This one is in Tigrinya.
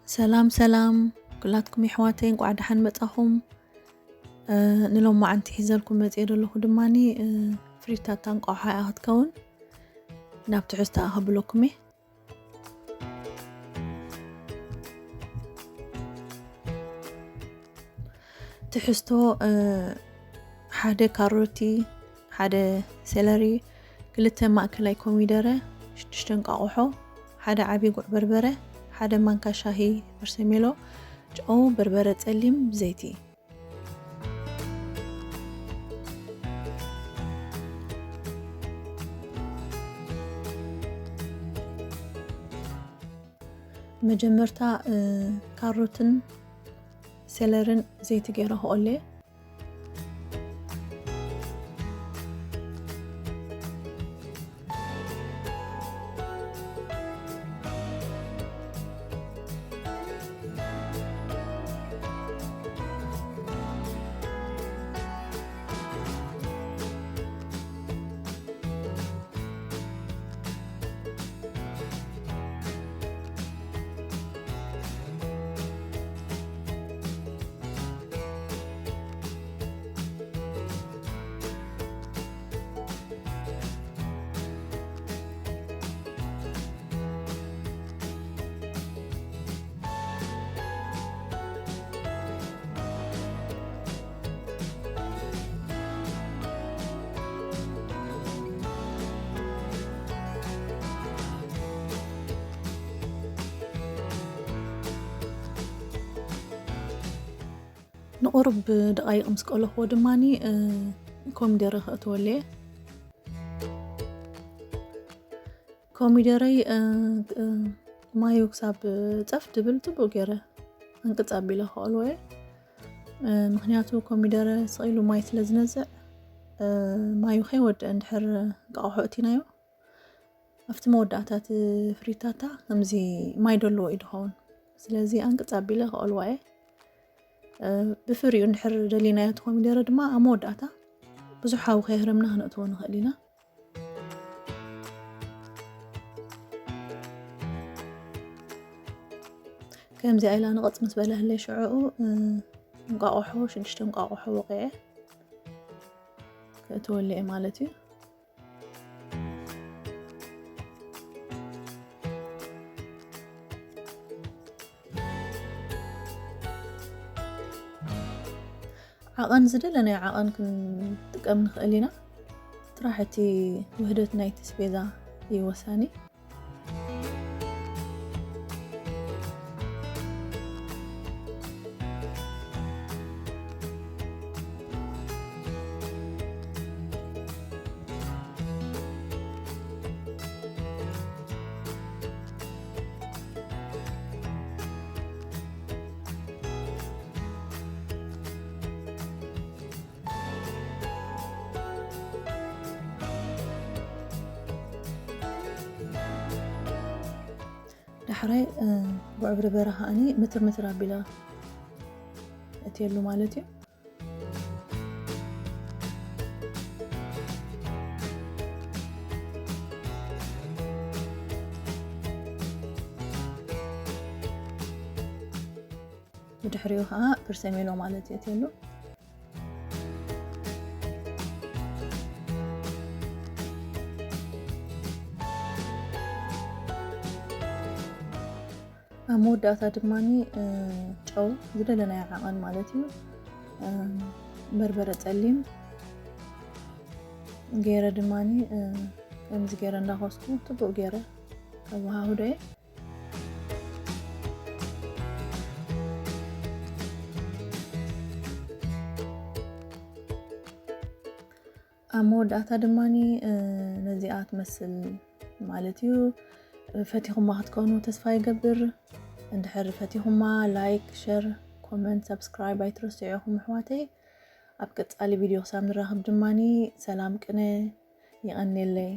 ሰላም ሰላም ኩላትኩም የሕዋተይ፣ እንቋዕ ደሓን መጻኹም። ንሎማዓንቲ ሒዘልኩም መጽየ ዘለኹ ድማ ፍሪታታ እንቋቑሖ እያ ክትከውን። ናብ ትሕዝቶ ከብለኩም እየ። ትሕዝቶ፣ ሓደ ካሮቲ፣ ሓደ ሰለሪ፣ ክልተ ማእከላይ ኮሚደረ፣ ሽዱሽተ እንቋቑሖ፣ ሓደ ዓቢ ጉዕ በርበረ፣ ሓደ ማንካ ሻሂ በርሰሜሎ፣ ጨው፣ በርበረ ጸሊም፣ ዘይቲ። መጀመርታ ካሮትን ሰለርን ዘይቲ ገይረ ክኦለ። ንቑሩብ ደቓይቕ ምስ ቀለኽዎ ድማ ኮሚደረ ከእትወለየ። ኮሚደረይ ማዩ ክሳብ ጸፍ ድብል ጽቡቕ ገይረ ኣንቅጽ ኣቢለ ከቕልዎ እየ። ምኽንያቱ ኮሚደረ ስቕ ኢሉ ማይ ስለ ዝነዝዕ፣ ማዩ ከይወድአ እንድሕር እንቃቑሖ እቲናዮ፣ ኣብቲ መወዳእታት ፍሪታታ ከምዚ ማይ ደለዎ እዩ ድኸውን። ስለዚ ኣንቅጽ ኣቢለ ከቕልዋ እየ። ብፍሪኡ እንድሕር ደሊናዮ እቲ ኮሚደረ ድማ ኣብ መወዳእታ ብዙሕ ሓዊ ከየህረምና ክነእትዎ ንኽእል ኢና። ከምዚኣ ኢላ ንቐጽ ምስ በለ ህለይ ሽዕኡ እንቋቑሖ፣ ሽዱሽተ እንቋቑሖ ወቒዐ ከእትወሉ እየ ማለት እዩ። ዓቐን ዝደለናዮ ዓቐን ክንጥቀም ንኽእል ኢና። ጥራሕ እቲ ውህደት ናይቲ ስቤዛ እዩ ወሳኒ። ዳሕራይ ጉዕ በርበረ ከዓኒ ምትር ምትር ኣቢለ እትየሉ ማለት እዩ። ብድሕሪኡ ከዓ በርሰሜሎ ማለት እዩ እትየሉ። ኣብ መወዳእታ ድማ ጨው ዝደለናዮ ዓቐን ማለት እዩ፣ በርበረ ጸሊም ገይረ ድማ ከምዚ ገይረ እንዳኾስኩ ጥቡቕ ገይረ ከወሃህዶ እየ። ኣብ መወዳእታ ድማ ነዚኣ ትመስል ማለት እዩ። ፈቲኹማ ክትኮኑ ተስፋ ይገብር። እንድሕር ፈቲኹማ ላይክ፣ ሸር፣ ኮመንት፣ ሳብስክራይብ ኣይትረስዑ ኢኹም ኣሕዋተይ። ኣብ ቀጻሊ ቪድዮ ክሳብ ንራኸብ ድማ ሰላም ቅነ። ይቐንየለይ።